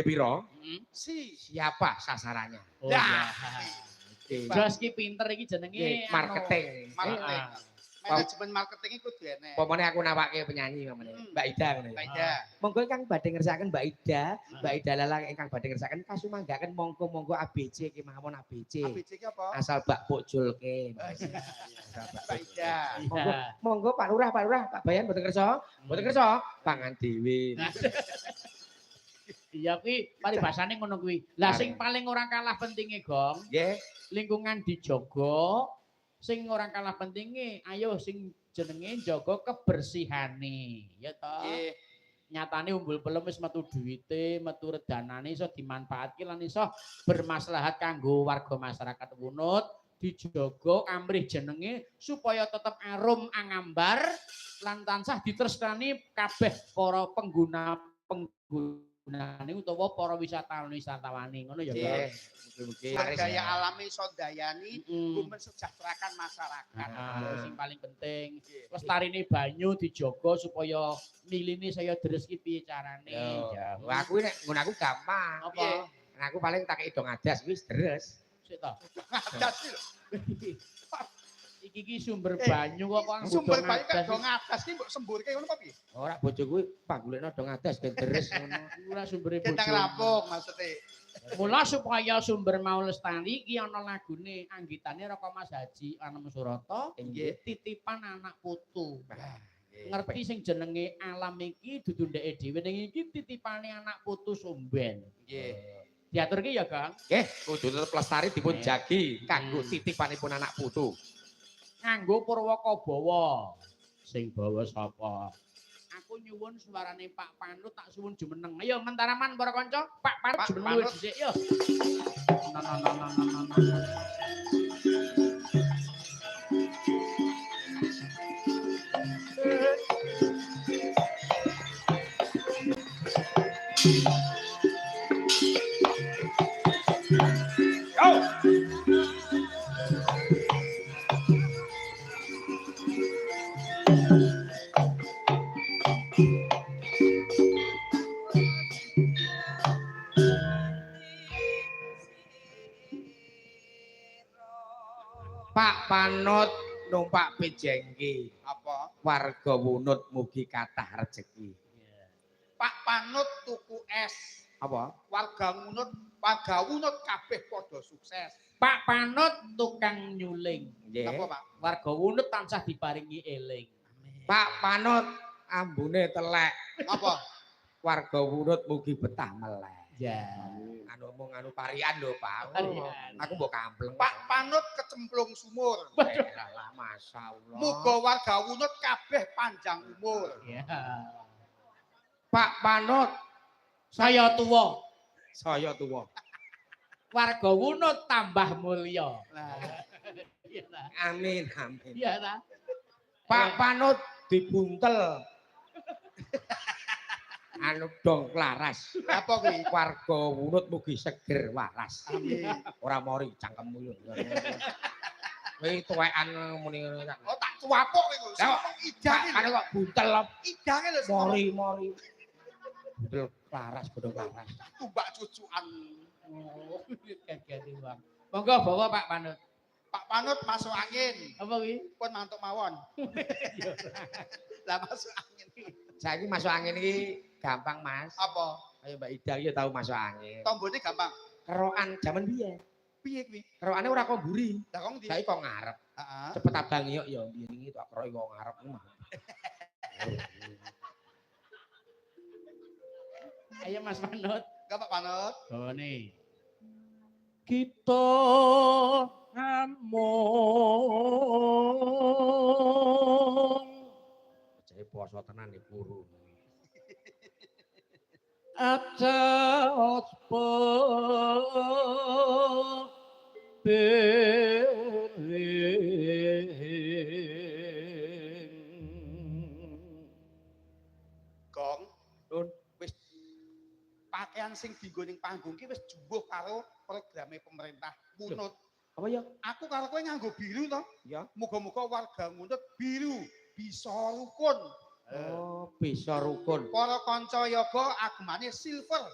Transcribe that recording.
Piro? Heeh. Si. Siapa sasarannya? Oh Dah. iya. Jos ki pinter iki jenenge Marketing. Marketing. Heeh. Manajemen marketing iku kudu enek. Pomone aku nawake penyanyi pamane. Mbak Ida ngono ya. Mbak Ida. Monggo ingkang badhe ngersakaken Mbak Ida, Mbak Ida Lalang ingkang badhe ngersakaken kasumanggaken monggo-monggo ABC kemawon ABC. ABC ki apa? Asal bak pojolke. Oh, iya. Asal bak Mbak Ida. Monggo, monggo Pak Lurah, Pak Lurah, Pak Bayan mboten kersa? Mboten kersa? Pangan dhewe. Iya kuwi paribasane ngono kuwi. Lah sing paling ora kalah pentinge, Gong, Nggih. lingkungan dijaga, sing ora kalah pentinge ayo sing jenenge njaga kebersihane, ya toh. Nggih. Nyatane Umbul Pelem wis metu duwite, metu redanane iso dimanfaatke lan iso bermaslahat kanggo warga masyarakat Wunut, dijaga amrih jenenge supaya tetep arum angambar lan tansah ditresnani kabeh para pengguna-penggunane utawa para wisatawan-wisatawane ngono ya, Bang. Nggih. Mugi-mugi Sumber daya alami iso ndayani Mm. mensejahterakan masyarakat. Nah, sing paling penting Nggih. lestarine banyu dijaga supaya miline saya deres ki piye carane. Yo. Ya. Wah, aku nek nggon aku gampang. Apa? Piye? Nek aku paling tak kei dong adas wis deres. Sik to. Ngadas iki lho. Iki ki sumber banyu kok kok nganggo Sumber dong banyu kan adas. dong adas ki mbok semburke ngono apa piye? Ora bojoku panggulekno dong adas ben deres ngono. Ora sumbere Kendang bojo. rampung maksudnya. Mula supaya sumber mau lestari iki ana lagune anggitane Raka Mas Haji Anom Surata Nggih. titipan anak putu. Nggih. Ngerti sing jenenge alam iki dudu ndeke dhewe ning iki titipane anak putu Sumben. Nggih. Diaturke ya, Kang. Nggih, kudu tetep lestari dipun jagi kanggo titipanipun anak putu. Nganggo Purwaka Bawa. Sing bawa sapa? Aku nyuwun suarane Pak Panut tak suwun jumeneng. Ayo mentaraman para kanca, Pak Panut Pak jumeneng Panut. dhisik yo. Na na na na na na. Yo. Pak Panut numpak pejengki, Apa? warga Wunut mugi kathah rejeki. Pak Panut tuku es. Apa? Warga Wunut kabeh padha sukses. Pak Panut tukang nyuling. Nggih. Apa, Pak? Warga Wunut tansah diparingi eling. Pak Panut ambune telek, Apa? warga Wunut mugi betah melek. Ya. Anu mung anu parian lho, Pak. Parian. Aku mbok kampleng. Pak Panut kecemplung sumur. Lah, masyaallah. Muga warga Wunut kabeh panjang umur. Ya. Pak Panut Saya tuwa, saya tuwa. warga Wunut tambah mulya. Nah, Iya ta? Amin, amin. Iya ta? Pak Panut dibuntel. Anu dong klaras. apa kuwi? Warga Wunut mugi seger waras. Amin. Ora mori cangkemmu lho. Kowe tuwekan muni ngono tak. Oh, tak cuapok iku. Lah, kok- Sing idange Pak lho. kok buntel Idange lho sing ngomong mori-mori. Buntel klaras godhong klaras. tumbak cucukan. Oh, gagane wong. Monggo bawa Pak Panut. Pak Panut masuk angin. Apa kuwi? Pun mantuk mawon. Lah masuk angin. Saiki masuk angin iki gampang, Mas. Apa? Ayo Mbak Ida iki ya tau masuk angin. Tombone gampang. Kerokan jaman biyen. Piye kuwi? Kerokane ora kok mburi. Lah kok ndi? Saiki kok ngarep. Heeh. Cepet abang yok ya biyen iki tak keroki kok ngarep ku mah. Ayo Mas Panut. Enggak Pak Panut. Bawane. Kita amung Jare poso tenan iki guru. atas piring. Gong. Nun. Wis pakaian sing dienggo ning panggung ki wis jumbuh karo programe pemerintah Wunut. Apa ya? Aku karo kowe nganggo biru to. Ya. Muga-muga warga Ngunut biru bisa rukun. Oh, bisa rukun. Para kanca yoga agemane silver.